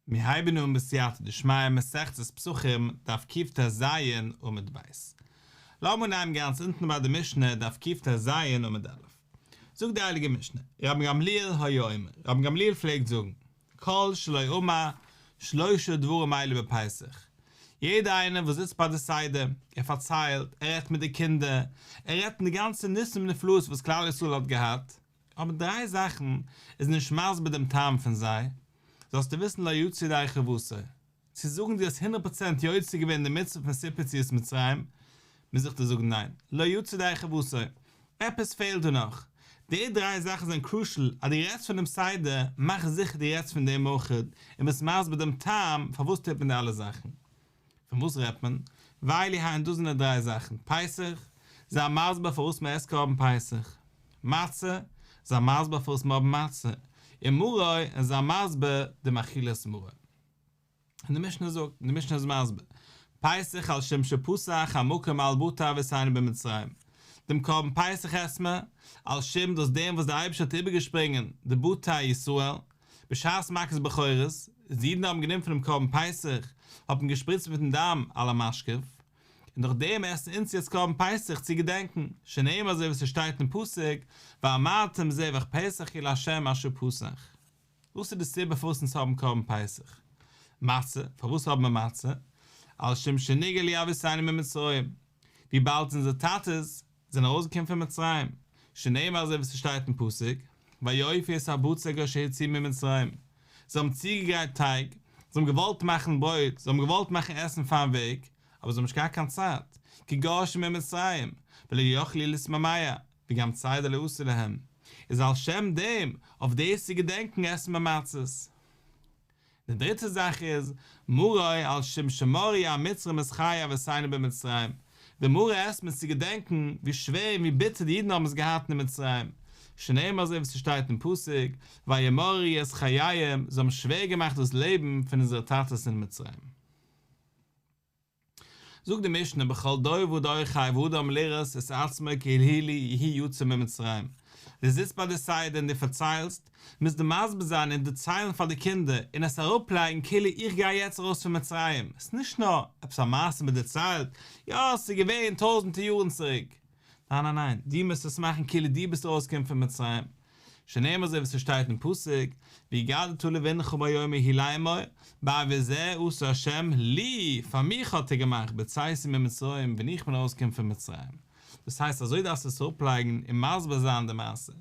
מיר הייבן אן בסייעתא דשמיא מסכת פסחים דף קטז עמוד ב'. לאמיר אנהייבן גאנץ אונטן ביי די משנה דף קטז עמוד א'. זאגט די הייליגע משנה, רבן גמליאל היה אומר, רבן גמליאל פלעגט זאגן, כל שלא אמר שלושה דברים אלו בפסח, יעדער איינער וואס זיצט ביי די סדר, ער פארציילט, ער רעדט מיט די קינדער, ער רעדט פון די גאנצע ניסים נפלאות וואס כלל ישראל האט געהאט, אבער דריי זאכן איז נישט מסביר דעם טעם פון זיי, זאלסטו וויסן לא יצא ידי חובתו, צו זאגן דו האסט הונדרעט פראצענט יוצא געווען די מצוה פון סיפור יציאת מצרים, מוז איך דיר זאגן ניין, לא יצא ידי חובתו, עפעס פעלט דא נאך, די דריי זאכן זענען קרושעל, אז דו רעדסט פון דעם סדר, מאך זיכער דו רעדסט פון דעם אויך, און ביסט מסביר דעם טעם פארוואס טוט מען די אלע זאכן. פון וואס רעדט מען? ואלו הן דאס זענען די דריי זאכן, פסח, זיי מסביר פארוואס מען עסט קרבן פסח, מצה, זיי מסביר פארוואס מיר האבן מצה, און מרור, און זיי מסביר דעם אכילת מרור. און די משנה זאגט, און די משנה איז מסביר, פסח על שום שפסח המקום על בתי אבותינו במצרים, דעם קרבן פסח עסט מען, על שום דורך דעם וואס דער אייבערשטער האט איבערגעשפרינגען די בתי ישראל, בשעת מכת בכורות, איז די אידן האבן גענומען פונעם קרבן פסח, האט מען געשפריצט מיטן דם על המשקוף, און דורך דעם עסן אונז יעצט קרבן פסח צו געדענקן, שנאמר אזוי ווי ס'שטייט אין פסוק, ואמרתם זבח פסח הוא לה' אשר פסח. דאס איז די סיבה פארוואס אונז האבן קרבן פסח. מצה, פארוואס האבן מיר מצה? על שום שנגאלו אבותינו ממצרים, וויבאלד אונזערע טאטעס זענען ארויסגעקומען פון מצרים, שנאמר אזוי ווי ס'שטייט אין פסוק, ויאפו את הבצק אשר הוציאו ממצרים, זיי האבן צוגעגרייט טייג, זיי האבן געוואלט מאכן ברויט, זיי האבן געוואלט מאכן עסן פארן וועג, אבער זיי האבן נישט געהאט קיין צייט, כי גרשו ממצרים, ולא יכלו להתמהמה, וגם צידה לא עשו להם, איז על שם דעם, אויף דאס צו געדענקן עסן מיר מצות. די דריטע זאך איז, מרור על שום שמררו המצרים את חיי אבותינו במצרים, די מרור עסט מען צו געדענקן ווי שווער און ווי ביטער די אידן האבן עס געהאט אין מצרים, שנאמר אזוי ווי ס'שטייט אין פסוק, וימררו את חייהם, זיי האבן שווער געמאכט דאס לעבן פון אונזערע טאטעס אין מצרים. זאגט די משנה בכל דור ודור חייב אדם לראות את עצמו כאילו הוא יצא ממצרים, דו זיצט ביי די סדר און דו פארציילסט, מוזט דו מסביר זיין און דערציילן פאר די קינדער און עס אראפלייגן כאילו איך גיי יעצט ארויס פון מצרים, עס איז נישט נאר עפעס א מעשה מען דערציילט, יא עס איז געווען טויזענטער יארן צוריק, ניין ניין ניין, דו מוזט עס מאכן כאילו דו ביסט ארויסגעקומען פון מצרים, שנאמר אזוי ווי ס'שטייט אין פסוק, והגדת לבנך ביום ההוא לאמור, בעבור זה עשה ה' לי, פאר מיך האט ער געמאכט בצאתי ממצרים ווען איך בין ארויסגעקומען פון מצרים. דאס הייסט אזוי דארפסטו עס אראפלייגן און מסביר זיין די מעשה.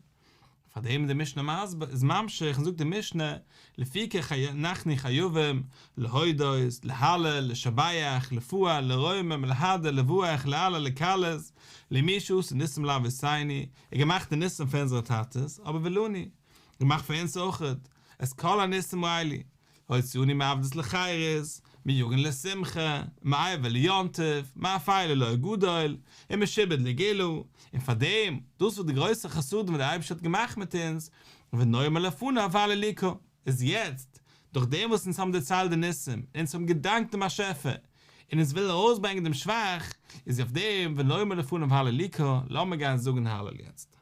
פאר דעם איז די משנה מסביר איז ממשיך און זאגט די משנה, לפיכך אנחנו חייבים, להודות, להלל, לשבח, לפאר, לרומם, להדר, לברך, להלל, לקלס, למי שעשה ניסים לאבותינו, ער האט געמאכט די ניסים פאר אונזערע טאטעס, אבער ולנו, געמאכט פאר אונז אויכעט, את כל הניסים האלו, הוציאנו מעבדות לחירות, מיגון לשמחה, מאבל ליום טוב, מאפילה לאור גדול, ומשעבוד לגאולה, און פאר דעם, דאס וואס די גרויסע חסדים וואס דער אייבערשטער האט געמאכט מיט אונז, ונאמר לפניו הללוקה, איז יעצט, דורך דעם וואס אונז האבן דערציילט די ניסים, און אונז האבן געדאנקט דעם באשעפער, און אונז ווילן ארויסברענגען דעם שבח, איז אויף דעם ונאמר לפניו הללוקה, לאמיר גיין זאגן הלל יעצט.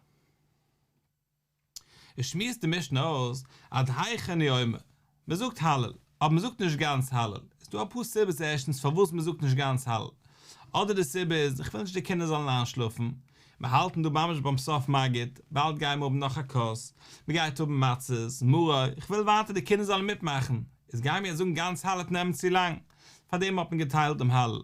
עס שמועסט די משנה אויס עד היכן הוא אומר, מען זאגט הלל, אבער מען זאגט נישט גאנץ הלל, איז דא אפאר סיבות ערשטנס פארוואס מען זאגט נישט גאנץ הלל, אדער די סיבה איז איך וויל נישט די קינדער זאלן איינשלאפן, מיר האלטן דא ממש ביים סוף מגיד, באלד גייען מיר האבן נאך א כוס, מען גייט האבן מצות, מרור, איך וויל ווייטער די קינדער זאלן מיטמאכן, איז גייען מיר יעצט זאגן גאנץ הלל וועט נעמען צו לאנג, פארדעם האט מען געטיילט דעם הלל.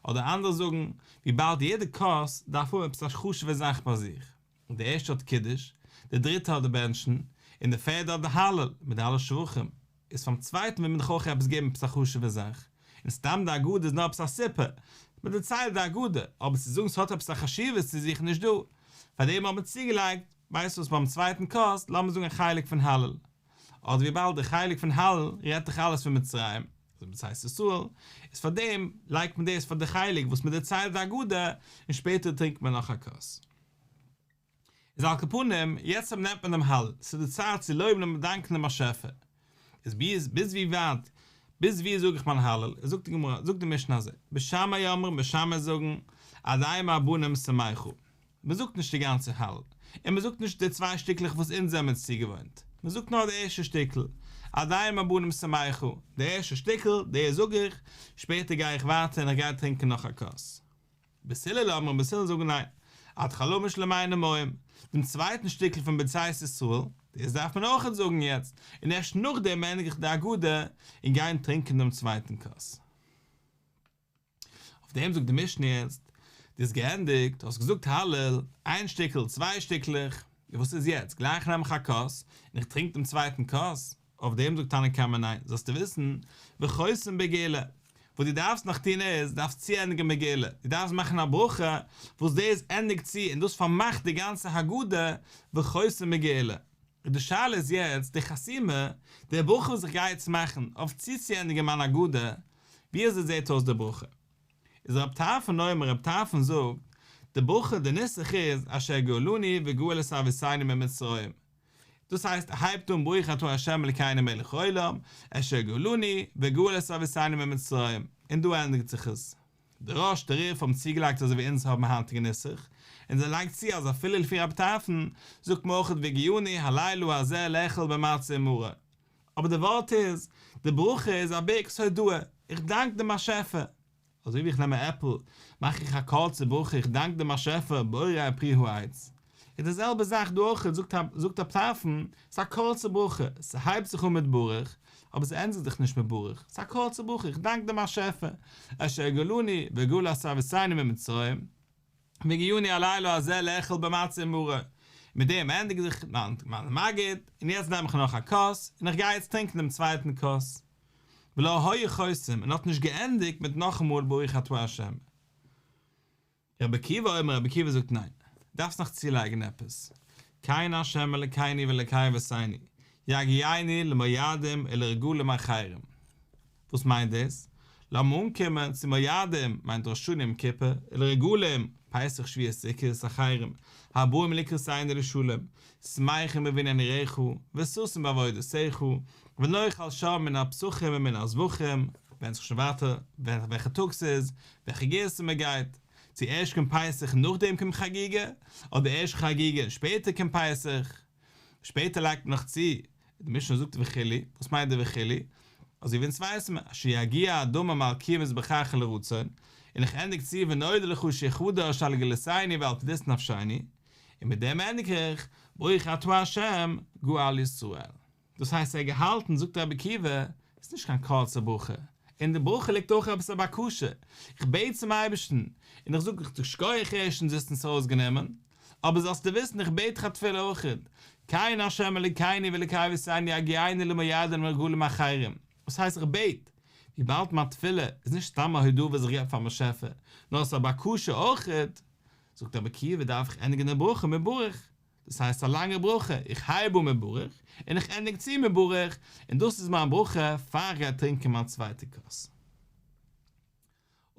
אדער אנדערע זאגן, וויבאלד יעדע כוס דארף האבן עפעס א חשוב'ע זאך ביי זיך, די ערשטע האט קידוש, די דריטע האט די בענטשן, און די פערדע האט די הלל, מיט די אלע שבחים, איז פארן צווייטן וויל מען דאך אויך עפעס געבן עפעס א חשוב'ע זאך, און סתם די הגדה איז נאר עפעס א סיפור, מען דערציילט די הגדה, אבער צו זאגן ס'האט עפעס א חשיבות צו זיך נישט דא, פארדעם האט מען צוגעלייגט, ווייסט וואס ביים צווייטן כוס, לאמיר זאגן א חלק פון הלל. אדער וויבאלד די חלק פון הלל רעדט דאך אלעס פון מצרים, אזוי בצאת ישראל, איז פאר דעם לייגט מען דאס פאר די חלק וואס מען דערציילט די הגדה, און שפעטער טרינקט מען נאך א כוס. איז על כל פנים, יעצט אויב נעמט מען דעם הלל, ס'איז די צייט צו לויבן און באדאנקען דעם באשעפער. איז ביז ביז ווי ווייט, ביז ווי זאג איך מיין הלל, זאגט די גמרא, זאגט די משנה אזוי, בית שמאי אומרים, בית שמאי זאגן, עד אם הבנים שמחה. מען זאגט נישט די גאנצע הלל, און מען זאגט נישט די צוויי שטיקלעך וואס אונז זעמיר צוגעוואוינט. מען זאגט נאר די ערשטע שטיקל, עד אם הבנים שמחה, די ערשטע שטיקל, די זאג איך, שפעטער גיי איך ווייטער און איך גיי טרינקען נאך א כוס. בית הלל אומרים, בית הלל זאגן ניין, עד חלמיש שלמינו מים, דעם צווייטן שטיקל פון בצאת ישראל, דאס דארף מען אויכעט זאגן יעצט, און ערשט נאכדעם ענדיג איך די הגדה און גיין טרינקען דעם צווייטן כוס. אויף דעם זאגט די משנה יעצט, דו האסט געענדיגט, האסט געזאגט הלל, איין שטיקל, צוויי שטיקלעך, און וואס איז יעצט, גלייך נעם איך א כוס, און איך טרינק דעם צווייטן כוס? אויף דעם זאגט תנא קמא ניין, זאלסטו וויסן, וחותם בגאולה, וואס דו דארפסט נאך טון איז, דארפסט צוענדיגן בגאולה, דו דארפסט מאכן א ברכה וואס דאס ענדיגט צו און דאס פארמאכט די גאנצע הגדה, וחותם בגאולה. און די שאלה איז יעצט, די חתימה, די ברכה וואס איך גיי יעצט מאכן אויף צוצוענדיגן מיין הגדה, ווי אזוי זעט אויס די ברכה? איז רב טרפון אומר, רב טרפון זאגט, די ברכה, די נוסח איז, אשר גאלנו וגאל את אבותינו ממצרים. דאס הייסט ער הייבט אן ברוך אתה ה' אלקינו מלך העולם, אשר גאלנו וגאל את אבותינו ממצרים, און דא ענדיגט זיך עס. די רא"ש די רי"ף האבן צוגעלייגט אזוי ווי אונז האבן היינטיגע נוסח, און זיי לייגט צו אז אפילו לפי רב טרפון זאגט מען אויך והגיענו הלילה הזה לאכול במצה ומרור. אבער די ווארט איז, די ברכה איז א ברכת הודאה, איך דאנק דעם באשעפער. אזוי ווי איך נעם א עפל, מאך איך א קורצע ברכה, איך דאנק דעם באשעפער בורא פרי העץ. איז די זעלבע זאך דא אויך, זאגט זאגט רב טרפון, ס'איז א קורצע ברכה, ס'הייבט זיך אן מיט ברוך, אבער ס'ענדיגט זיך נישט מיט ברוך, ס'איז א קורצע ברכה, איך דאנק דעם באשעפער, אשר גאלנו וגאל את אבותינו ממצרים, והגיענו הלילה הזה לאכול במצה ומרור, מיט דעם ענדיגט זיך מיין מגיד, און יעצט נעם איך נאך א כוס, און איך גיי יעצט טרינקען דעם צווייטן כוס. ולא היה חותם, און האט נישט געענדיגט מיט נאכאמאל ברוך אתה ה'. רבי עקיבא אומר, רבי עקיבא זאגט ניין, דארפסט נאך צולייגן עפעס, כן ה' אלקינו ואלקי אבותינו, יגיענו למועדים ולרגלים אחרים. וואס מיינט דאס? לאמיר אנקומען צו מועדים, מיינט ראש השנה יום כיפור, ולרגלים, פסח שבועות סוכות, אחרים, הבאים לקראתנו לשלום, שמחים בבנין עירך, וששון בעבודתך, ונאכל שם מן הפסחים ומן הזבחים, ווענדט זיך שוין ווייטער וועלכע טאג ס'איז, וועלכע גירסא מ'גייט, צו ערשט קומט פסח און נאכדעם קומט חגיגה, אדער ערשט חגיגה און שפעטער קומט פסח. שפעטער לייגט מען נאך צו, די משנה זאגט וכו', וואס מיינט די וכו'? אזוי ווי אונז ווייסן מיר, אשר יגיע הדמים על קיר מזבחך לרצון, און איך ענדיג צו ונודה לך שיר חדש על גאולתנו ועל פדות נפשינו, און מיט דעם ענדיג איך, ברוך אתה ה' גואל ישראל. דאס הייסט ער האט געהאלטן, זאגט רבי עקיבא, עס איז נישט קיין קורצע ברכה, אין די ברכה ליגט אויך עפעס א בקשה, איך בעט צום אייבערשטן, און איך זאג דיך שכוח ערשטנס האסט אונז ארויסגענומען, אבער זאלסטו וויסן איך בעט דיך א תפילה אויכעט, כן ה' אלוקינו ואלוקי אבותינו יגיענו למועדים ולרגלים אחרים, וואס הייסט איך בעט? וויבאלד מיין תפילה איז נישט סתם א הודאה וואס איך געב פארן באשעפער, נאר עס איז א בקשה אויכעט, זאגט רבי עקיבא דארף איך ענדיגן די ברכה מיט ברוך, דאס הייסט א לאנגע ברכה, איך הייב אן מיט ברוך, און איך ענדיג צו מיט ברוך, און דאס איז מיין ברכה פאר איך גיי טרינקען מיין צווייטע כוס.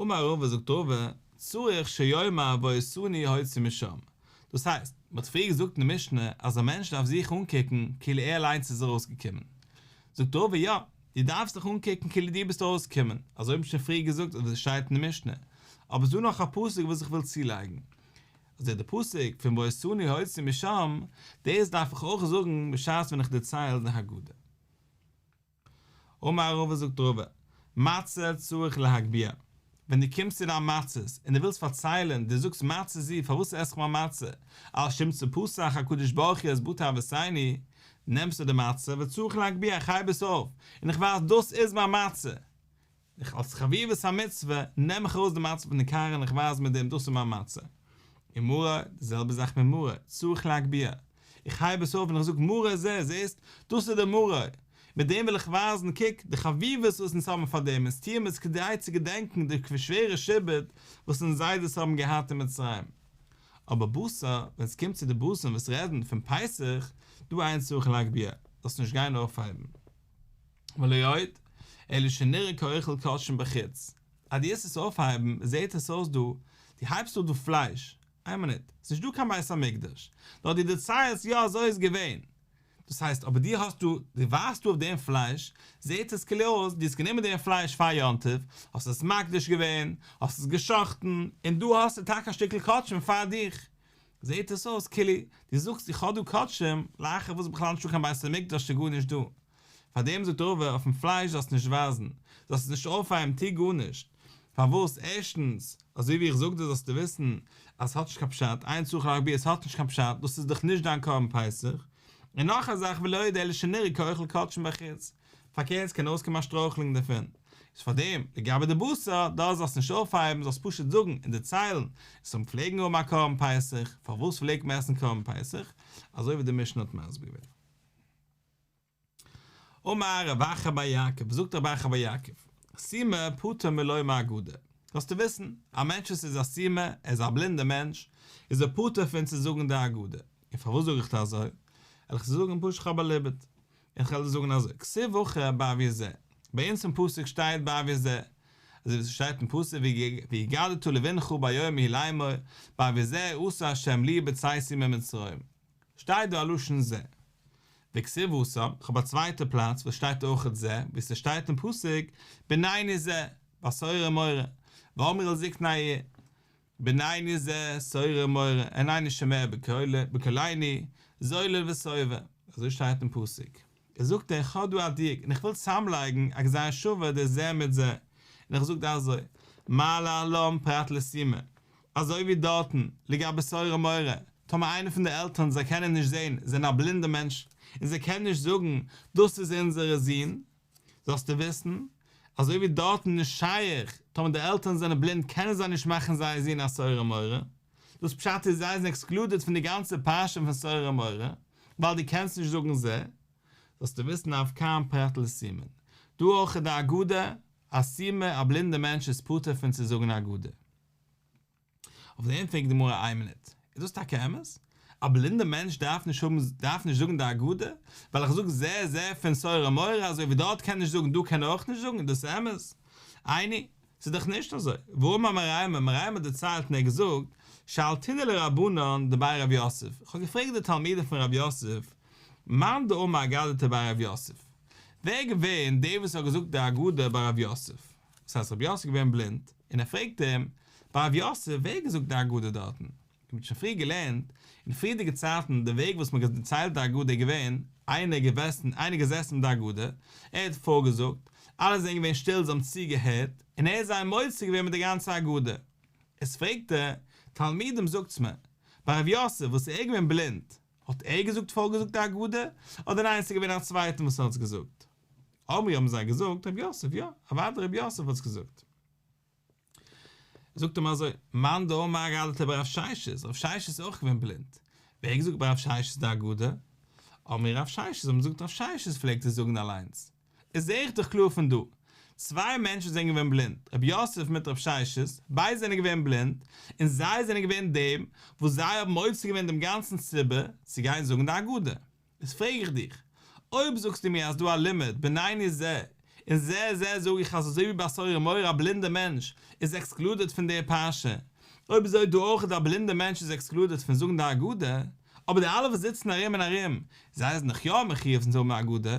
אמר רבא זאגט רבא, צריך שיאמר ואותנו הוציא משם. דאס הייסט, מען האט פריער געזאגט אין די משנה אז א מענטש דארף זיך אנקוקן כאילו ער אליינס איז ארויסגעקומען. זאגט רבא יא, דו דארפסט דיך אנקוקן כאילו דו ביסט ארויסגעקומען, אזוי האט מען שוין פריער געזאגט אזוי שטייט אין די משנה. אבער ס'דא נאך א פסוק וואס איך וויל צולייגן. אזוי די פסוק פון ואותנו הוציא משם, דאס דארף איך אויך זאגן בשעת ווען איך דערצייל די הגדה. אמר רבא זאגט רבא, מצה צריך להגביה, ווען דו קומסט צו דיין מצות און דו ווילסט פארציילען, דו זאגסט מצה זו, פארוואס עס איך מיין מצה, על שום שפתח הקדוש ברוך הוא את בתי אבותינו, נעמסטו די מצה וצריך להגביה, איך הייב עס אויף, און איך ווייז דאס איז מיין מצה, איך אלס חביבות המצוה נעם איך ארויס די מצה פון די קערה און איך ווייז מיט דעם דאס איז מיין מצה. ומרור, די זעלבע זאך מיט מרור, צריך להגביה. איך הייב עס אויף און איך זאג מרור זה, זעסט, דאס איז די מרור. מיט דעם וויל איך ווייזן, קוק, די חביבות וואס אונז האבן פאר דעם, אונז טוען עס כדי צו געדענקען די שווערע שעבוד וואס אונז זיידעס האבן געהאט אין מצרים. אבער בשר, ווען עס קומט צו די בשר וואס רעדן פון פסח, דא אין צריך להגביה, זאלסט נישט גיין אויפהייבן. ולא עוד, אלא שנראה כאוכל קדשים בחוץ, אז דו וועסט עס אויפהייבן זעהט עס אויס דא, דו הייבסט אויף דא פלייש, איין מינוט, ס'איז נישט דא קיין בית המקדש, נאר דו דערציילסט יא אזוי איז געווען, דאס הייסט אבער דו האסט דא, דו ווייזט דא אויף דעם פלייש, זעהט עס כאילו אויס דו האסט גענומען דעם פלייש פאר יום טוב, האסט עס מקדיש געווען, האסט עס גע'שחט'ן, און דא האסטו טאקע א שטיקל קדשים פאר דיך. זעהט עס אויס כאילו דו זאגסט איך האב דא קדשים, לאחר וואס בכלל נישטא קיין בית המקדש ס'איז גארנישט דא. פארדעם זאגט רבא אויפן פלייש זאלסט נישט ווייזן, זאלסט עס נישט אויפהייבן טו גארנישט. פארוואס? ערשטנס, אזוי ווי איך זאג דיר זאלסטו וויסן אז ס'האט נישט קיין פשט, אין צריך להגביה עס האט נישט קיין פשט, דאס איז דאך נישט דיין קרבן פסח. און נאך א זאך ולא עוד אלא שנראה כאוכל קדשים בחוץ, פארקערט ס'קען אויסקומען א שטרויכלונג דערפון, איז פארדעם לגבי די בשר, דאס זאלסט נישט אויפהייבן, זאלסט פשוט זאגן און דערציילן, אונז פלעגן האבן א קרבן פסח, פארוואס פלעגט מען עסן קרבן פסח, אזוי ווי די משנה האט מסביר געווען. אמר רב אחא בר יעקב, זאגט רב אחא בר יעקב, סומא פטור מלומר אגדה, זאלסטו וויסן, א מענטש וואס איז א סומא, ער איז א בלינדער מענטש, איז ער פטור פון צו זאגן די הגדה, און פארוואס זאג איך דיר אזוי? וועל איך דיר זאגן פשוט כ'האב א לימוד, איך וועל דיר זאגן אזוי, כתיב הכא בעבור זה, ביי אונז אין פסוק שטייט בעבור זה, אזוי ווי ס'שטייט אין פסוק והגדת לבנך ביום ההוא לאמור, בעבור זה עשה ה' לי בצאתי ממצרים, שטייט דא א לשון זה. וכתיב התם, כ'האב א צווייטע פלאץ וואס שטייט אויכעט זה, ווי ס'שטייט אין פסוק, בננו זה, ביי סורר ומורה, ואמרו אל זקני העיר, בננו זה סורר ומורה, איננו שומע בקולנו, זולל וסובר, אזוי שטייט אין פסוק. ער זאגט איך האב דא א דיוק און איך וויל צוזאמלייגן א גזירה שווה די זה מיט זה, און איך זאג דיר אזוי, מה להלן פרט לסומא, אזוי ווי דארטן לגבי סורר ומורה, טאמער איינער פון די עלטערן זיי קענען נישט זען, זענען א בלינדע מענטש, און זיי קענען נישט זאגן דאס איז אונזערע זון, זאלסטו וויסן, אזוי ווי דארטן נישט שייך, טאמער די עלטערן זענען בלינד קענען זיי נישט מאכן זייער זון א סורר ומורה, דאס פשט איז זיי זענען עקסקלודעד פון די גאנצע פרשה פון סורר ומורה, ווייל דו קענסט נישט זאגן זה, זאלסטו וויסן אף כאן פרט לסומין. דא אויך איז די אגדה, א סומא, א בלינדע מענטש איז פטור פון צו זאגן אגדה. אויף דעם פרעגט די גמרא איין מינוט, איז דאס טאקע אמת? א בלינדע מענטש דארף נישט האבן דארף נישט זאגן די אגדה, ווייל איך זאג זה זה פון סורר ומורה אזוי ווי דארט קען נישט זאגן דא קען ער אויך נישט זאגן, איז דאס אמת? איני, ס'איז דאך נישט אזוי, והאמר מרימר, מרימר האט דערציילט און ער האט געזאגט, שאלתינהו לרבנן דבי רב יוסף, איך האב געפרעגט די תלמידים פון רב יוסף, מאן דאמר אגדתא בי רב יוסף, ווער איז געווען דער וואס האט געזאגט די אגדה ביי רב יוסף? דאס הייסט רב יוסף איז געווען בלינד, און ער פרעגט אים, ביי רב יוסף ווער האט געזאגט די אגדה דארטן? מען האט שוין פריער געלערנט, אין פריערדיגע צייטן די וועג וואס מען האט דערציילט די אגדה איז געווען, איינער געוועסן, איינער געזעסן מיט די אגדה, ער האט פארגעזאגט, אלע זענען געווען שטיל זיי האבן צוגעהערט, און ער איז זיי מוציא געווען מיט די גאנצע אגדה. איז פרעגט ער, תלמידים זאגטס מיר, ביי רב יוסף וואס איז ער געווען בלינד, האט ער געזאגט פארגעזאגט די אגדה, אדער ניין ס'איז געווען א צווייטן וואס האט עס געזאגט? אמרו האבן זיי געזאגט, רב יוסף, יא, אוודאי רב יוסף האט עס געזאגט. זאגט אים אזוי, מאן דאמר אגדתא בי רב ששת, רב ששת איז אויך געווען בלינד, ווער האט געזאגט ביי רב ששת די אגדה? אמרו רב ששת, האבן געזאגט רב ששת פלעגט עס זאגן אליינס. איז זעה איך דאך קלאר פון דא, צוויי מענטשן זענען געווען בלינד, רב יוסף מיט רב ששת, ביידע זענען געווען בלינד, און זיי זענען געווען דעם וואס זיי האבן מוציא געווען דעם גאנצן ציבור צו גיין זאגן די אגדה. איז פרעג איך דיך, אויב זאגסטו מיר אז דא א לימוד בננו זה, און זה זה זאג איך אז אזוי ווי ביי סורר ומורה א בלינדע מענטש איז עקסקלודעד פון די פרשה, אויב אזוי דא אויך א בלינדע מענטש איז עקסקלודעד פון זאגן די אגדה, אבער די אלע וואס זיצן ארום און ארום, זיי זענען דאך יא מחיוב צו האבן א אגדה,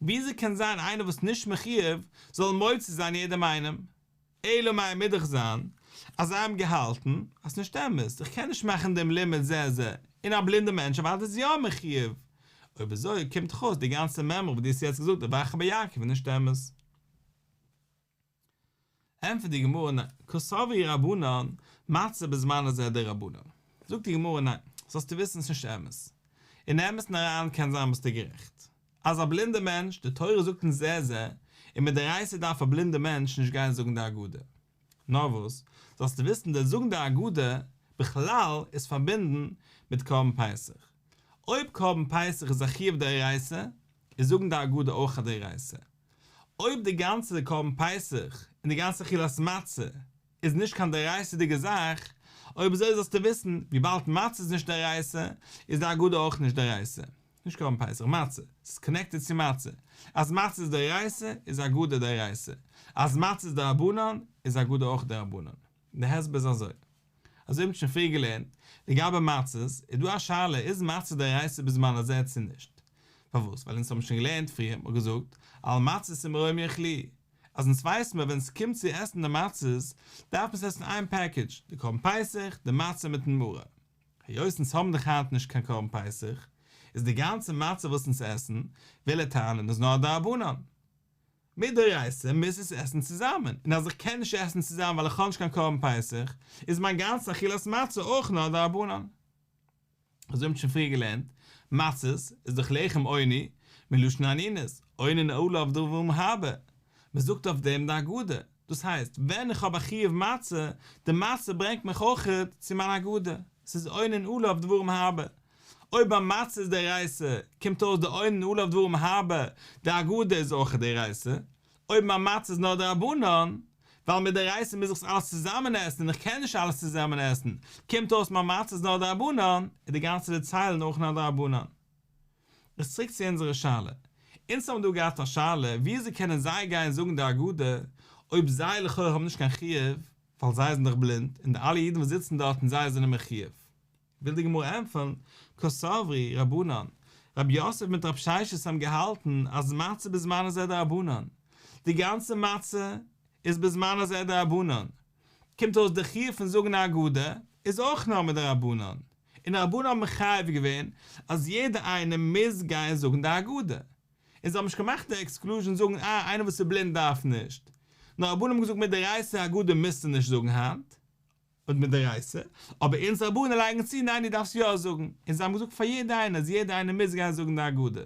וויאזוי קען זיין איינער וואס נישט מחיוב זאל מוציא זיין יעדעם איינעם? אלא מאי מוז דאך זיין אז זיי האבן געהאלטן אז ס'נישט אמת, איך קען נישט מאכן דעם לימוד זה זה, און א בלינדע מענטש אוודאי איז יא מחיוב, אויב אזוי קומט דאך אויס די גאנצע מימרא וואס דו האסט יעצט געזאגט רב אחא בר יעקב איז נישט אמת. ענטפערט די גמרא ניין, קסברי רבנן מצה בזמן הזה דרבנן. זאגט די גמרא ניין, זאלסטו וויסן ס'נישט אמת. אין אמת'ן אריין קען זיין ביסטו גערעכט, אז א בלינדע מענטש, די תורה זאגט אונז זה זה, און מדאורייתא דארף א בלינדע מענטש נישט גיין זאגן די הגדה. נאר וואס, זאלסטו וויסן די זאגן די הגדה בכלל איז פארבינדן מיט קרבן פסח. אויב קרבן פסח איז א חיוב דאורייתא, איז זאגן די הגדה אויך א דאורייתא. אויב די גאנצע קרבן פסח און די גאנצע אכילת מצה איז נישט קיין דאורייתא'דיגע זאך, אויב אזוי זאלסטו וויסן, וויבאלד מצה איז נישט דאורייתא, איז די הגדה אויך נישט דאורייתא. נישט קרבן פסח, מצה. ס'איז קאנעקטעד צו מצה. אז מצה איז דאורייתא, איז הגדה דאורייתא. אז מצה איז דרבנן, איז הגדה אויך דרבנן. די הסבר איז אזוי. אזוי האט מען שוין פריער געלערנט, לגבי מצות, איז דא א שאלה, איז מצה דאורייתא בזמן הזה צו נישט? פארוואס? ווייל אונז האבן שוין געלערנט פריער, מ'האט געזאגט, על מצות ומרורים יאכלוהו, אז אונז ווייסן מיר ווען ס'קומט צו עסן די מצות, דארף מען עס עסן איין פעקעדזש, די קרבן פסח, די מצה מיטן מרור. היות אונז האבן דאך היינט נישט קיין קרבן פסח, איז די גאנצע מצה וואס אונז עסן, וויל ער טענה'ן איז נאר א דרבנן. מדאורייתא מוז עס עסן צוזאמען, און אז איך קען נישט עסן צוזאמען ווייל איך האב נישט קיין קרבן פסח, איז מיין גאנצע אכילת מצה אויך נאר דרבנן. אזוי האבן שוין פריער געלערנט, מצות איז דאך לחם עוני, מלשון אנינות, עונין עליו דברים הרבה, מען זאגט אויף דעם די הגדה, דאס הייסט, ווען איך האב א חיוב מצה, די מצה ברענגט מיך אויכעט צו מיין הגדה, ס'איז עונין עליו דברים הרבה. אויב ביי מצה איז דאורייתא, קומט אויס די עונין עליו דברים הרבה, די הגדה איז אויך דאורייתא. אויב מיין מצה איז נאר דרבנן, ווייל מדאורייתא מוז איך עס אלעס צוזאמען עסן און איך קען נישט אלעס צוזאמען עסן, קומט אויס מיין מצה איז נאר דרבנן, איז די גאנצע דערציילן אויך נאר דרבנן. איז צוריק צו אונזערע שאלה. אונז האבן דא געהאט א שאלה, וויאזוי קענען זיי גיין זאגן די הגדה, אויב זיי לכאורה האבן נישט קיין חיוב, ווייל זיי זענען דאך בלינד, און די אלע אידן וואס זיצן דארטן זיי זענען מחויב. וויל די גמרא ענטפערן, קסברי רבנן, רב יוסף מיט רב ששת האבן געהאלטן אז מצה בזמן הזה דרבנן, די גאנצע מצה איז בזמן הזה דרבנן, קומט אויס די חיוב פון זאגן א הגדה איז אויך נאר מדרבנן, און רבנן האבן מחייב געווען אז יעדער איינער מוז גיין זאגן די הגדה, און זיי האבן נישט געמאכט די עקסקלוזשען זאגן אה איינער וואס איז בלינד דארף נישט, נאר רבנן האבן געזאגט מדאורייתא הגדה מוזטו נישט זאגן היינט, און מדאורייתא, אבער אונז רבנן לייגן צו ניין דו דארפסט יא זאגן, און זיי האבן געזאגט פאר יעדע איינער אז יעדע איינער מוז גיין זאגן די הגדה.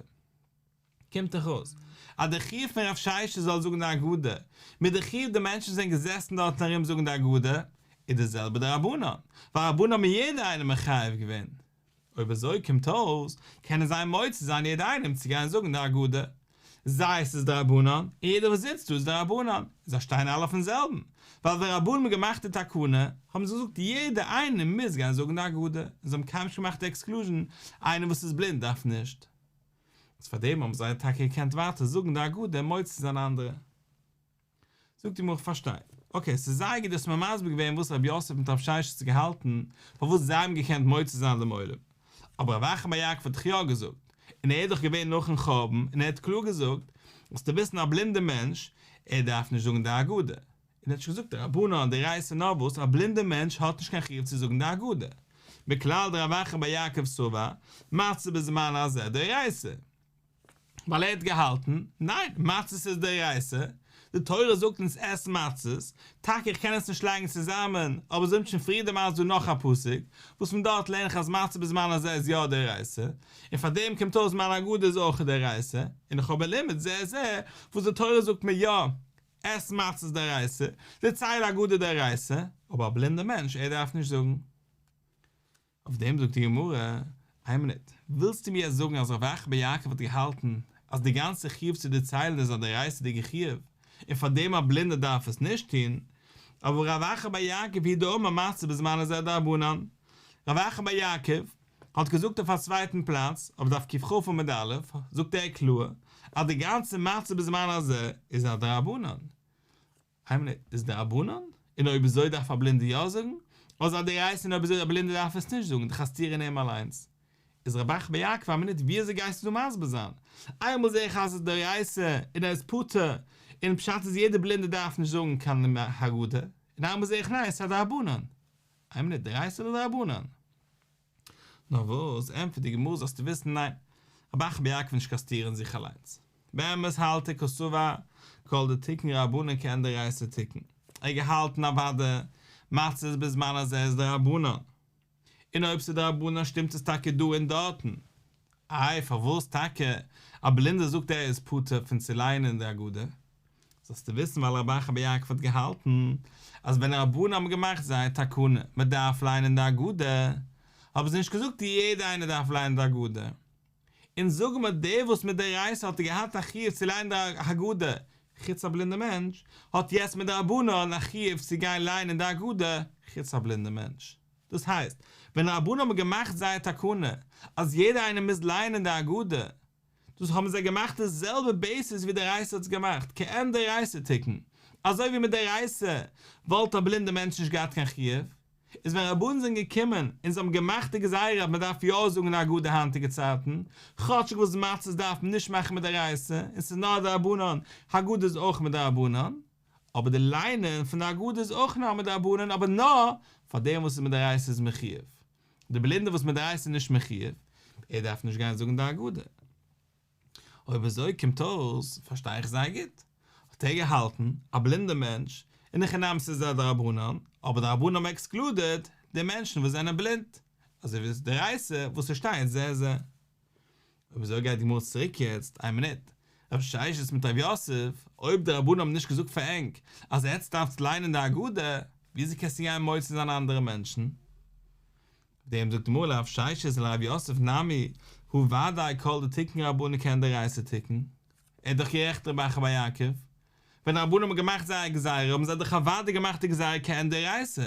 קומט דאך אויס אז די חיוב פון רב ששת זאל זאגן די הגדה, מיט די חיוב די מענטשן זענען געזעסן דארטן ארום זאגן די הגדה, איז די זעלבע דרבנן, ווייל רבנן האבן יעדע איינעם מחייב געווען. אויב אזוי קומט אויס, קענען זיי מוציא זיין יעדע איינעם צו גיין זאגן די הגדה. זיי עס איז דרבנן, און יעדער וואס זיצט דא איז דרבנן, און זיי שטייען אלע אויפן זעלבן, ווייל ווען רבנן האבן געמאכט די תקנה, האבן זיי געזאגט יעדער איינער מוז גיין זאגן די הגדה, און זיי האבן קיינמאל נישט געמאכט די עקסקלוזשען, איינער וואס איז בלינד דארף נישט. איז פארדעם האבן זיי טאקע געקענט ווייטער זאגן די הגדה און מוציא זיין אנדערע. זאגט די גמרא איך פארשטיי. אקעי, ס'איז זייער גוט דו האסט מיר מסביר געווען וואס רב יוסף מיט רב ששת האט געהאלטן, פארוואס זיי האבן געקענט מוציא זיין דעם עולם. אבער רב אחא בר יעקב האט דאך יא געזאגט, און ער איז דאך געווען נאכן חורבן, און ער האט קלאר געזאגט, זאלסטו וויסן א בלינדער מענטש, ער דארף נישט זאגן די הגדה. און ער האט נישט געזאגט דרבנן, דאורייתא נאר וואס, א בלינדער מענטש האט נישט קיין חיוב צו זאגן די הגדה. מכלל דרב אחא בר יעקב סבר, מצה בזמן הזה דאורייתא. ווייל ער האט געהאלטן, ניין, מצות איז דאורייתא, די תורה זאגט אונז עס מצות, טאקע איך קען עס נישט לייגן צוזאמען, אבער אזוי האבן שוין פריער דערמאנט איז דא נאך א פסוק, וואס פון דארט לערן איך אז מצה בזמן הזה איז יא דאורייתא, און פאר דעם קומט אויס מיין הגדה איז אויך דאורייתא, און איך האב א לימוד זה זה, וואס די תורה זאגט מיר יא, עס מצות דאורייתא, דערצייל הגדה דאורייתא, אבער א בלינדער מענטש ער דארף נישט זאגן. אויף דעם זאגט די גמרא, איין מינוט, ווילסטו מיר יעצט זאגן אז רב אחא בר יעקב האט געהאלטן אז די גאנצע חיוב צו דערציילן איז א דאורייתא'דיגע חיוב, און פאר דעם א בלינדער דארף עס נישט טון, אבער רב אחא בר יעקב הוא דאמר מצה בזמן הזה דרבנן, רב אחא בר יעקב האט געזאגט אויף א צווייטן פלאץ, אויף דף קכ עמוד א', זאגט ער קלאר אז די גאנצע מצה בזמן הזה איז א דרבנן. איין מינוט, איז דרבנן? און אויב אזוי דארף א בלינדער יא זאגן? אדער איז א דאורייתא און אויב אזוי א בלינדער דארף עס נישט זאגן, דאך א סתירה אין אים אליינס. איז רב אחא בר יעקב א מינוט ווי אזוי גייסטו דא מסביר זיין? איינמאל זעה איך אז עס איז דאורייתא און ער איז פטור, און פשט איז יעדער בלינדער דארף נישט זאגן קיין הגדה, און איינמאל זעה איך ניין עס איז א דרבנן. איין מינוט, דאורייתא אדער דרבנן? נאר וואס, ענטפערט די גמרא זאלסטו וויסן ניין, רב אחא בר יעקב איז נישט קיין סתירה אין זיך אליינס. באמת האלט ער קסבר כל דתיקון רבנן כעין דאורייתא תיקון. ער האט געהאלטן אוודאי מצות בזמן הזה איז דרבנן. און אויב ס'איז דרבנן שטימט עס טאקע דא און דארטן. איי פארוואס טאקע א בלינדער זאגט ער איז פטור פון צו לייענען די הגדה? זאלסטו וויסן ווייל רב אחא בר יעקב האט געהאלטן אז ווען רבנן האבן געמאכט זייער תקנה מען דארף ליינען די הגדה האבן זיי נישט געזאגט יעדער איינער דארף ליינען די הגדה און זאגן מיר דער וואס מדאורייתא האט געהאט א חיוב צו ליינען די הגדה חוץ א בלינדע מענטש האט יעצט מדרבנן א חיוב צו גיין ליינען די הגדה חוץ א בלינדע מענטש דאס הייסט ווען רבנן האבן געמאכט זייער תקנה אז יעדער איינער מוז ליינען די הגדה דאס האבן זיי געמאכט די זעלבע בעיסיס ווי דאורייתא האט עס געמאכט, כעין דאורייתא תיקון, אזוי ווי מדאורייתא וואלט א בלינדע מענטש נישט געהאט קיין חיוב, איז ווען רבנן זענען געקומען און זיי האבן געמאכט די גזירה אז מען דארף יא זאגן די הגדה היינטיגע צייטן, כאטשיג וואס מצות דארף מען נישט מאכן מדאורייתא און ס'איז נאר דרבנן, הגדה איז אויך מדרבנן, אבער די ליינען פון די הגדה איז אויך נאר מדרבנן אבער נאר פאר דעם וואס איז מדאורייתא איז מחויב. די בלינדע וואס מדאורייתא איז נישט מחויב, ער דארף נישט גיין זאגן די הגדה. אויב אזוי קומט אויס, פארשטיי איך זייער גוט, האט ער געהאלטן, א בלינדע מענטש, אין הכי נמי ס'איז א דרבנן, אבער די רבנן האבן עקסקלודעד די מענטשן וואס זענען בלינד, אזוי ווי דאורייתא וואס ס'שטייט זה זה. אויב אזוי גייט די גמרא צוריק יעצט, איין מינוט, רב ששת מיט רב יוסף, אויב די רבנן האבן נישט געזאגט פאר ענק אז עטץ דארפטס ליינען די הגדה, וויאזוי קענסטו גיין מוציא זיין אנדערע מענטשן? אויף דעם זאגט די גמרא לרב ששת ולרב יוסף נמי הא ודאי כל דתיקון רבנן כעין דאורייתא תיקון, ער איז דאך גערעכט רב אחא בר יעקב, ווען די רבנן האבן געמאכט זייער גזירה האבן זיי דאך אוודאי געמאכט די גזירה כעין דאורייתא,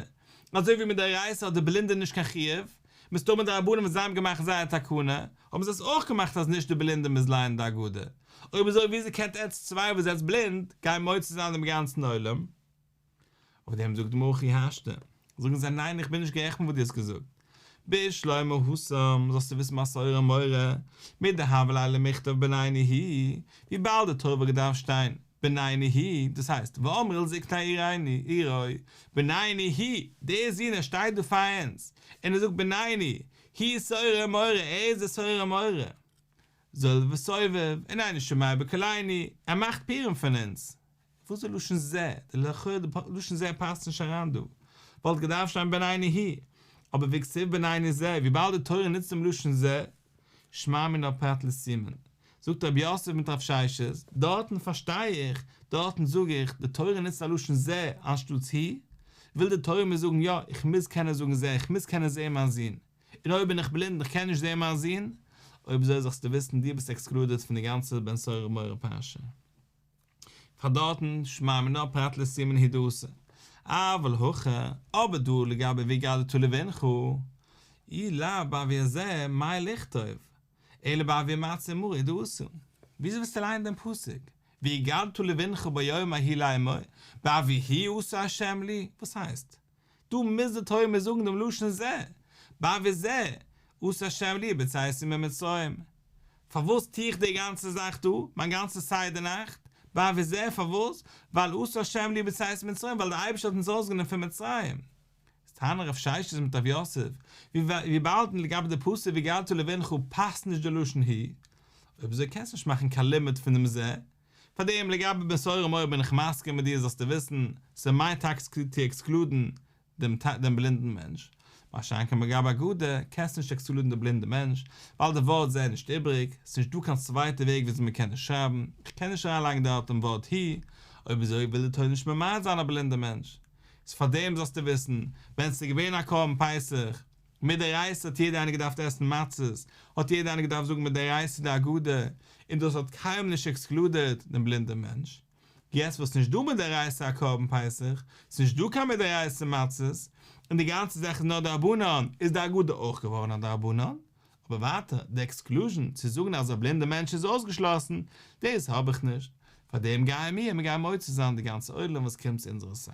אזוי ווי מדאורייתא האט די בלינדע נישט קיין חיוב, מסתמא די רבנן ווען זיי האבן געמאכט זייער תקנה האבן זיי עס אויך געמאכט אז נישט די בלינדע מוז לייענען די הגדה, אויב אזוי וויאזוי קענט עטץ צוויי וואס זענטס בלינד גיין מוציא זיין דעם גאנצן עולם? אויף דעם זאגט די גמרא הכי השתא, זאגן זיי ניין איך בין נישט גערעכט מיט וואס דו האסט געזאגט, בשלמא התם, זאלסטו וויסן ביי שאור ומורה, מדהוה ליה למיכתב בנינו הוא, וויבאלד די תורה וואלט געדארפט שטיין בנינו הוא, דאס הייסט ואמרו אל זקני עירו, בנינו הוא, דער זון ער שטייט דא פאר אונז, און ער זאגט בנינו הוא שאור ומורה, ער איז דער שאור ומורה, זולל וסובב, און אינו שומע בקולנו, ער מאכט פורים פון אונז, וואס איז די לשון זה? די לכאורה די לשון זה פאסט נישט אריין דא. וואלט געדארפט שטיין בנינו הוא. אבער והכתיב בנינו זה, וויבאלד די תורה נוצט דעם לשון זה, שמע מינה פרט לסומין. זאגט רב יוסף מיט רב ששת, דארטן פארשטיי איך, דארטן זאג איך, די תורה נוצט א לשון זה אנשטאטס הוא, וויל די תורה מיר זאגן יא, איך מוז קענען זאגן זה, איך מוז קענען זען מיין זון. און אויב בין איך בלינד און איך קען נישט זען מיין זון, אויב אזוי זאלסטו וויסן דו ביסט עקסקלודעד פון די גאנצע בן סורר ומורה פרשה. פאר דארטן שמע מינה פרט לסומין הוא דאתא. אבל הכא, אבער דא לגבי והגדת לבנך, אי לאו בעבור זה מאי ליכתוב, אלא בעבור מצה ומרור הוא דאתא. וויאזוי ווילסטו לייענען דעם פסוק? והגדת לבנך ביום ההוא לאמור, בעבור הוא עשה ה' לי, וואס הייסט? דא מוז די תורה מיר זאגן דעם לשון זה, בעבור זה עשה השם לי בצאתי ממצרים. פארוואס טו איך די גאנצע זאך דא, מיין גאנצע סדר נאכט, בעבור זה פארוואס? ווייל עשה השם לי בצאתי ממצרים, ווייל דער אייבערשטער האט אונז ארויסגענומען פון מצרים. איז טענה'ן רב ששת מיט רב יוסף, וויבאלד לגבי די פסוק והגדת לבנך פאסט נישט די לשון הוא, אויב אזוי קענסטו נישט מאכן קיין לימוד פון דעם זה, פארדעם לגבי בן סורר ומורה בין איך מסכים מיט דיר זאלסטו וויסן, ס'מיינט טאקע צו עקסקלודן דעם דעם בלינדן מענטש, מה שאין כן לגבי הגדה קענסטו נישט עקסקלודן די בלינדע מענטש, ווייל די ווארט זה איז נישט איבריג, ס'נישט דא קיין צווייטע וועג וויאזוי מ'קען עס שרייבן, איך קען נישט אריינלייגן דארט דעם ווארט הוא, אויב אזוי וויל די תורה נישט ממעט זיין א בלינדע מענטש. איז פארדעם זאלסטו וויסן, ווען ס'איז געווען א קרבן פסח, מדאורייתא האט יעדער איינער געדארפט עסן מצות, האט יעדער איינער געדארפט זאגן מדאורייתא די הגדה, און דאס האט קיינמאל נישט עקסקלודעד דעם בלינדען מענטש. יעצט וואס נישט דא מדאורייתא א קרבן פסח, ס'נישט דא קיין מדאורייתא מצות, און די גאנצע זאך איז נאר דרבנן, איז די הגדה אויך געווארן א דרבנן. אבער ווייטער, די עקסקלוזשען צו זאגן אז א בלינדע מענטש איז אויסגעשלאסן, דאס האב איך נישט. פאר דעם גייען מיר, מיר גייען מוציא זיין די גאנצע עולם וואס קומט צו אונזערע סדר.